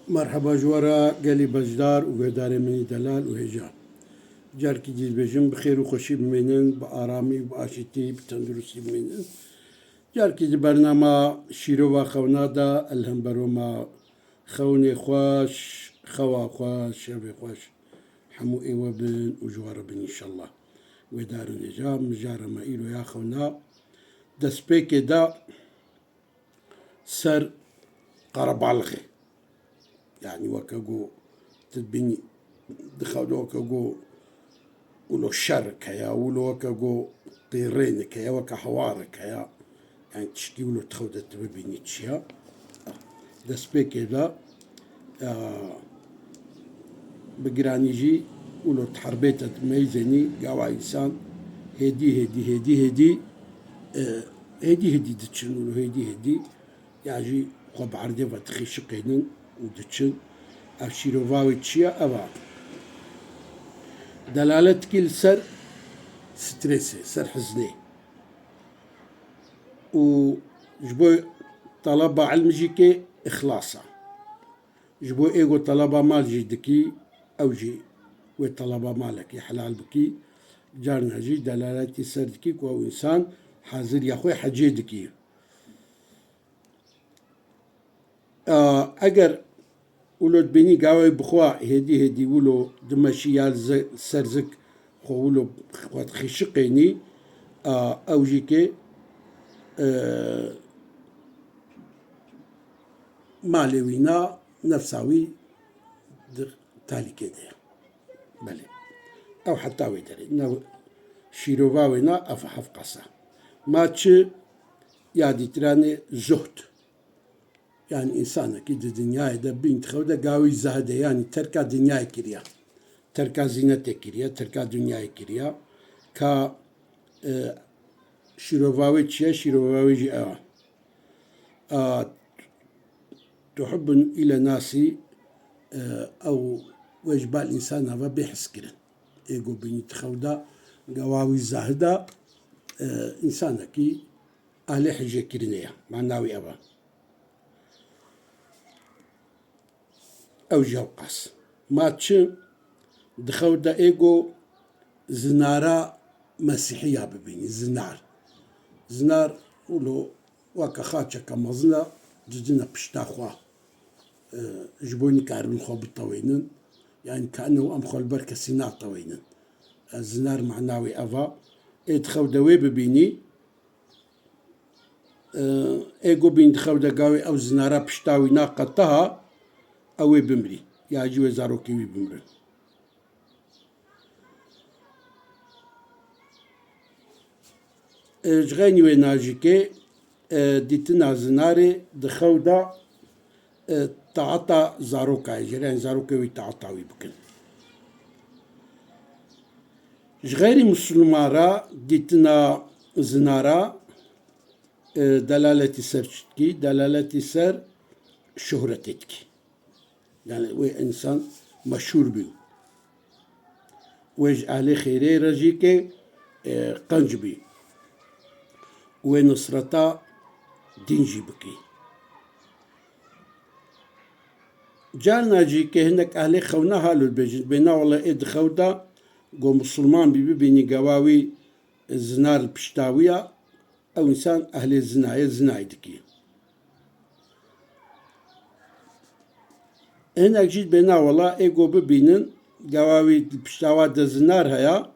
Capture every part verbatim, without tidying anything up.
Merheba ji we re gelî beşdar û guhdarê min î delal û hêja. Carkî dî dibêjim bi xêr û xweşî bimînin, bi aramî û bi aşîtî, bi tenduristî bimînin. Carkî di bernama Şîrova Xewna de li hember we ma xewnê xweş, xewa xweş, şevê xweş hemû ê we bin û ji we re bin înşellah. Guhdarên hêja, mijara me îro ya xewna destpêkê de ser qerebalixê. Yanî weke ku tu dibînî di xew de weke ku wilo şerik heye, wilo weke ku têrênik heye, weke hewarik heye. Yanî tişkî wilo di xew de tu bibînî çi ye. Destpêkê de, e, bi giranî jî wilo di herbê te meyzênî, gawa însan hêdî, hêdî, hêdî, hêdî, e, hêdî, hêdî diçin wilo, hêdî, hêdî ya jî xwe bi erdê ve dixîşiqênin û diçin. Ev şîrova wê çi ye? Ev a. Delalet dikî li ser stresê, ser hiznê. Û ji bo taleba ilm jî kê ixlas e. Ji bo ê ku taleba mal jî dikî, ew jî wê taleba malekî helal bikî. Carna jî delaletî ser dikî ku ew însan haziriya xwe hecê dikî. A, eger wilo dibînî gawê bi xwe hêdî hêdî wilo dimeşî ya li ze-, ser zik xwe wilo xwe dixîşiqênî, a, ew jî kê, e, malê wî na nefsa wî di talîkê de ye. Belê. Ew heta wê derê. Ne şîrova wê na ev hevqas e. Ma çi ya dîtiranê zuhd. Yanî însanekî di dinyayê de bîn dixew de gawî zehde, yanî terka dinyayê kiriye. Terka zînetê kiriye, terka dinyayê kiriye. Ka, e, şîrova wê çi ye? Şîrova wê jî ew e. A, tuhibbun île nasî, e, ew wê ji bal însana ve bê hizkirin. Ê ku bînî dixew de, gewa wî zahida, e, însanekî alê hicêkirinê ye. Mana wî ev e. Ew jî ew qas. Ma çi dixew de ê ku zinara mesîhiya bibînî, zinar. Zinar wilo weke xaçeke mezin e, didine pişta xwe. E, ji bo nikarin xwe bitewênin. Yanî kanew em xwe li ber kesî natewênin. E, zinar mana wê ev e. Ê dixew de wê bibînî, e, ê ku bîn dixew de gawê ew zinara pişta wî na qetiha, ew ê bimrî. Ya jî wê zarokê wî bimrin. E, ji xeynî wê najikê, e, dîtina zinarê di xew de, e, taeta zaroka ye, jêreyên zarokê wî taeta wî bikin. Ji xeyrî misilman re dîtina zinara, e, delaletî ser çi dikî? Delaletî ser şohretê dikî. Yani wê însan meşhûr bî. Wê ji ehlê xêrê re jî ke, e, qenc bî. Wê nisreta dîn jî bikî. Carna jî ke hinek ehlê xewna halo dibêjin, bêna wele ê di xew de go misilman bî, bibînî gewa wî zinar li pişta wî ya, ew însan ehlê zina ye, zinayê dikî. Hinek jî dibêna wela ê go bibînin, gewa wî di pişta wa de zinar heya,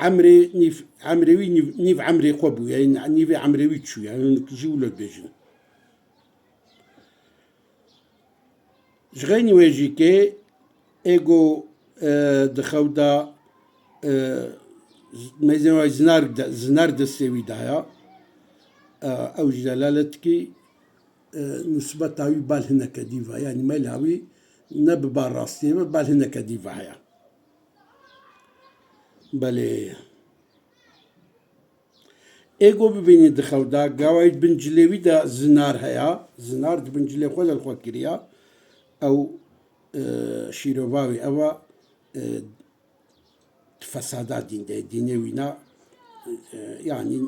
emrê nîv, emrê wî nîv, nîv emrê xwe bû, yani nîvê emrê wî çû, yani hinek jî wilo dibêjin. Ji xeynî wê jî kê ê go, e, di xew de, e, meyzên wî zinar de, zinar destê wî daya. E, ew jî delalet dikî, e, nisbeta wî bal hineke dî ve. Yanî meyla wî ne bi bal rastiyê ve, bal hineke dî ve heye. Belê. Ê go bibînî di xew de, gawayî di bin cilê wî de zinar heya, zinar di bin cilê xwe de li xwe kiriya, ew, e, şîrova wî ev e, e, di fesada dîn de, dînê wî na, e, yanî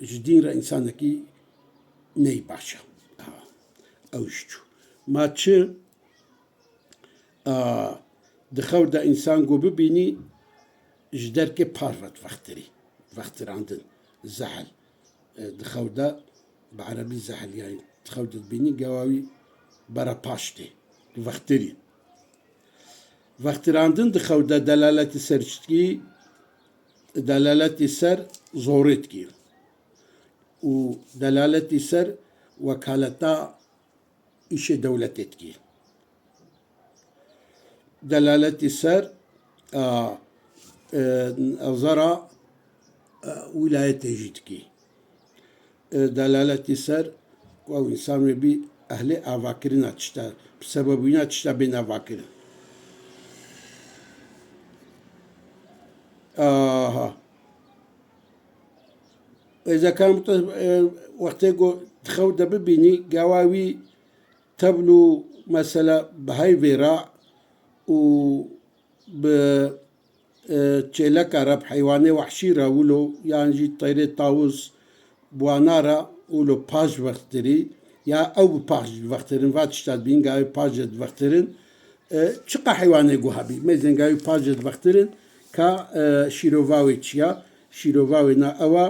ji dîn re însanekî neyî baş e. Ha, ew jî çû. Ma çi? A, di xew de însan ku bibînî, ji derkê paş ve divextirî. Vextirandin, zehil. E, di xew de, bi erebî zehil, yani di xew de dibînî, gewa wî bera paş tê. Divextirî. Vextirandin di xew de delaletî ser çi dikî? Delaletî ser zorê dikî. Û delaletî ser wekaleta îşê dewletê dikî. Delaletî ser, a, e, zera, e, wîlayetê jî dikî. E, delaletî ser ku ew însan wê bî ehlê avakirina tişta, bi sebebîna tişta bên avakirin. Aha. Êzekan, e, wextê ku di xew de bibînî, gewa wî tevl û mesela bi heyvê re û bi, e, çêleka re, bi heywanê wehşî re wilo, yan jî teyrê tawus, bi wana re wilo paş vextirî, ya ew bi paş vextirin, va tişta dibîn, gavê paş jê divextirin. E, çiqa heywanê guha bî, mêzên gavê paş jê divextirin, ka, e, şîrova wê çi ya? Şîrova wê na ew a,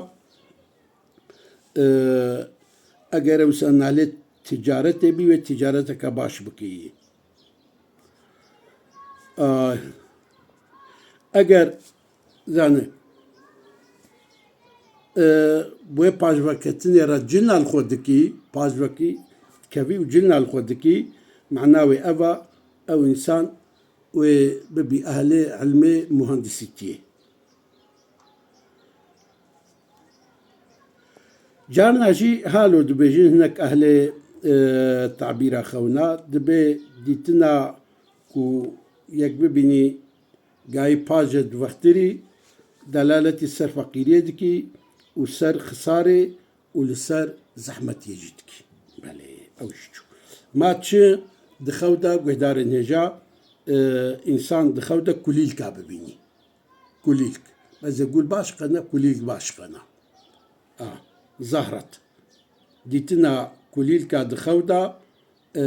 e, eger ew wisa nalê ticaretê bî, wê ticareteke baş bikî. A, eger, zane, e, wê paşveketinê re cila li xwe dikî, paşvekî kevî û cila li xwe dikî, mana wê ev a, ew însan wê bibî ehlê ilmê muhandisîtiyê. Carna jî halo dibêjin hinek ehlê, e, tabîra xewna, dibê dîtina ku yek bibînî gayî paje divextirî, delaletî ser feqîriyê dikî û ser xisarê û li ser zehmetiyê jî dikî. Belê, ew jî çû. Ma çi di xew de guhdarên hêja, e, însan di xew de kulîlka bibînî. Kulîlk. Bezê gul baş qena, kulîlk baş qena. A, zahret. Dîtina kulîlka di xew de, e,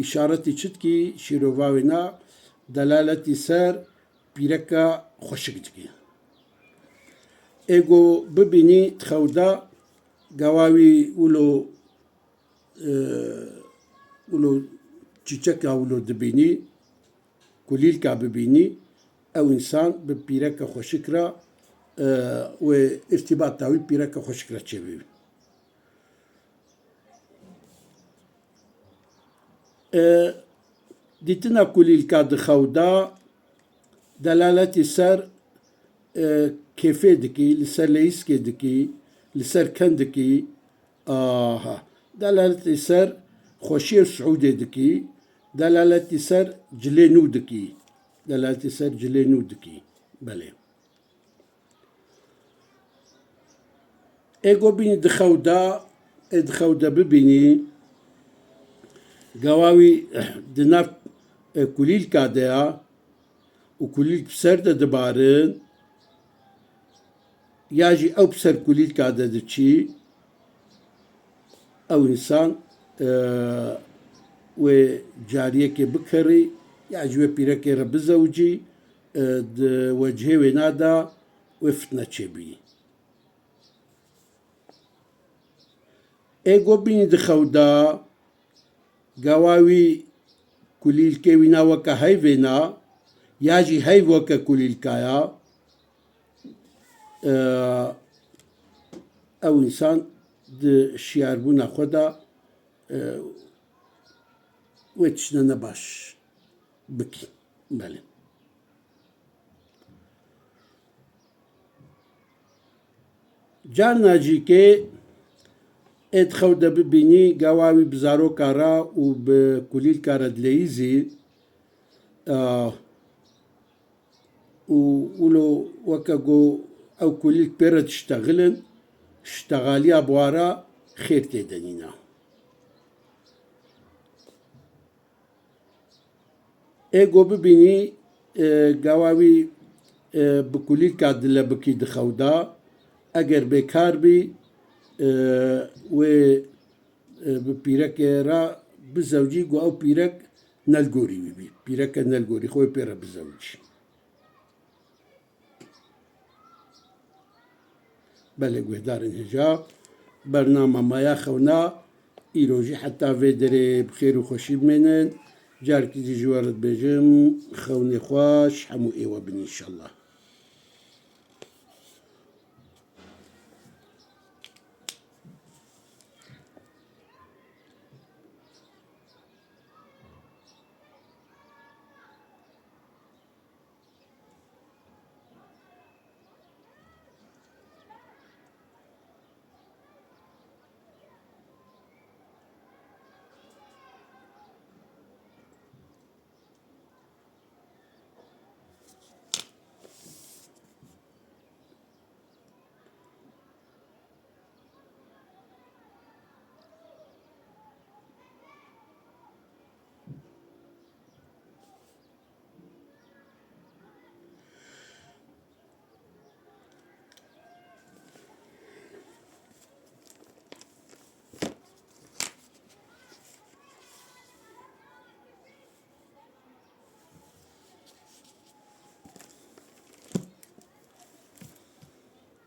îşaretî çi dikî, şîrova wê na, delaletî ser pîreka xweşik dikî. Ê go bibînî di xew de, gewa wî wilo, e, wilo çîçeka wilo dibînî, kulîlka bibînî, ew însan bi pîreke xweşik re, e, wê îrtîbata wî pîreke xweşik re çêbibî. E, dîtina kulîlka di xew de delaletî ser, e, kêfê dikî, li ser leyîskê dikî, li ser ken dikî, aha, delaletî ser xweşiyê Siûdê dikî, delaletî ser cilê nû dikî, delaletî ser cilê nû dikî. Belê. Ê go bînî di xew de, ê di xew de bibînî, gewa wî di nav, e, kulîlka de ya û kulîlk bi ser de dibarin, ya jî ew bi ser kulîlka de diçî, ew însan, e, wê cariyekê bikerî, ya jî wê pîrekê re bizewicî, e, di wecihê wêna de wê fitne çêbî. Ê go bînî di xew de, gewa wî kulîlkê wîna weke heyvê na, ya jî heyv weke kulîlka ya, e, ew însan di şiyarbûna xwe de, e, wê tiştine nebaş bikî. Belê. Carna jî ke ê di xew de bibînî, gewa wî bi zaroka re û bi kulîlka re dileyîzî, a, û wilo weke ku ew kulîlk pê re diştexilin, ştexaliya bi wa re xêr tê de nîna. Ê go bibînî, e, gewa wî, e, bi kulîlka dile bikî di xew de. Eger bêkar bî, e, wê, e, bi pîrekê re Bizewcî, ku ew pîrek ne li gorî wî bî. Pîreke ne li gorî xwe pê re bizewcî. Belê guhdarên hêja, bernama Maya Xewna îro jî heta vê derê bi xêr û xweşî bimênin. Carekî jî ji we re dibêjim, xewnê xweş, hemû ê we bin înşallah.